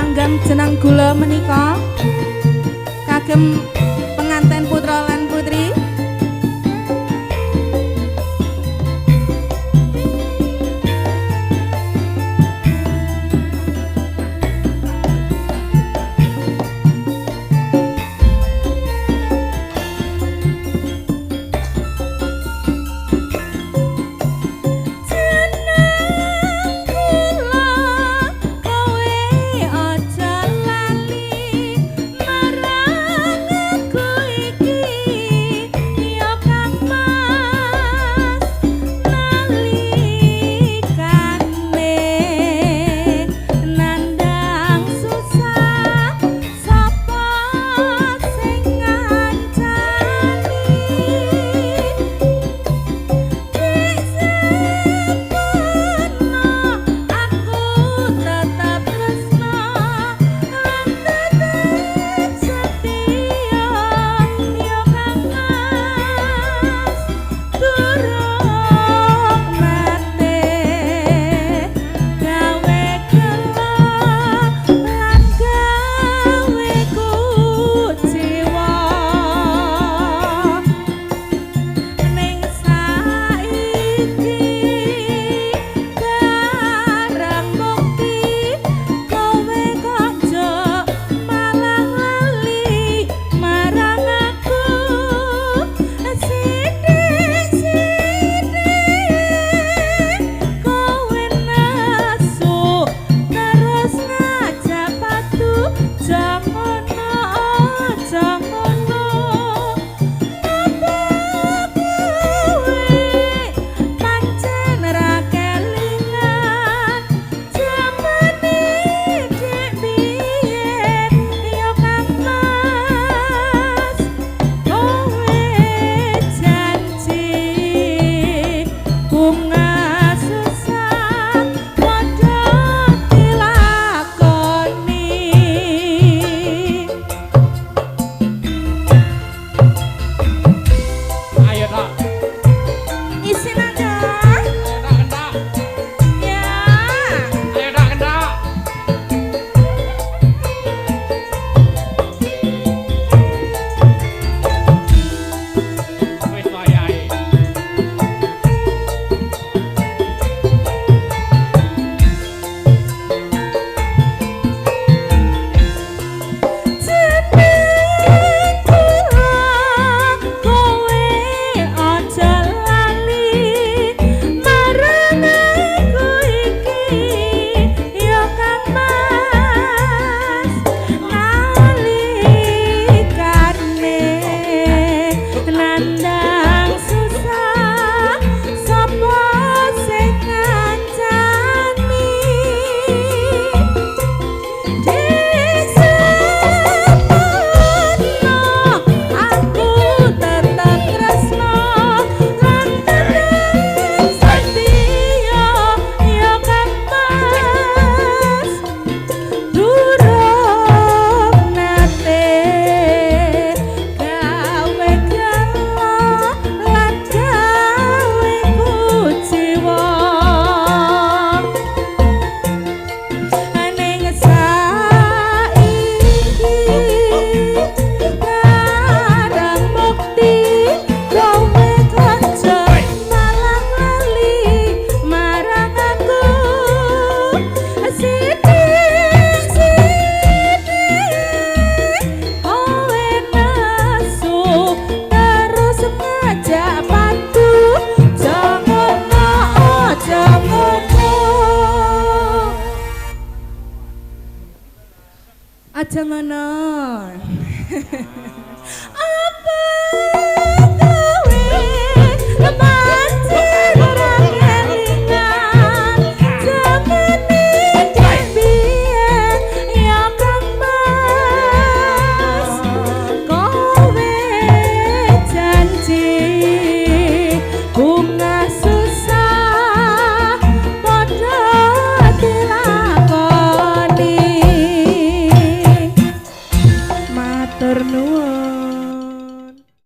Langgam jenang gula menika kagem penganten putra lan putri. Jeneng kula kowe aja lali marang aku iki ya Kang Mas nalikane nandang susah sapa sing ngancani. Aku tetep tresno lan tetep setia ya Kang Mas durung nate gawe gelo lan gawe kuciwa ning saiki barang bukti kowe kanca malah lali marang aku sithik-sithik kowe nesu terus ngajak padu jangono jangono apa kowe pancen ra kelingan jamane dek biyen ya Kang Mas kowe janji bunga susah padha dilakoni. Ayo nak. Isin ada Ayo nak kendak. Ya. Ayo nak kendak. Wis wayahe. Jeneng kula kowe aja lali marang aku iki ya Kang Mas nalikane nandang susah sapa sing ngancani. Aku tetep tresno lan tetep setia ya Kang Mas durung nate gawe gelo lan gawe kuciwa ning saiki barang bukti kowe kanca malah lali marang aku sithik-sithik kowe nesu terus ngajak padu jangono jangono aja ngono.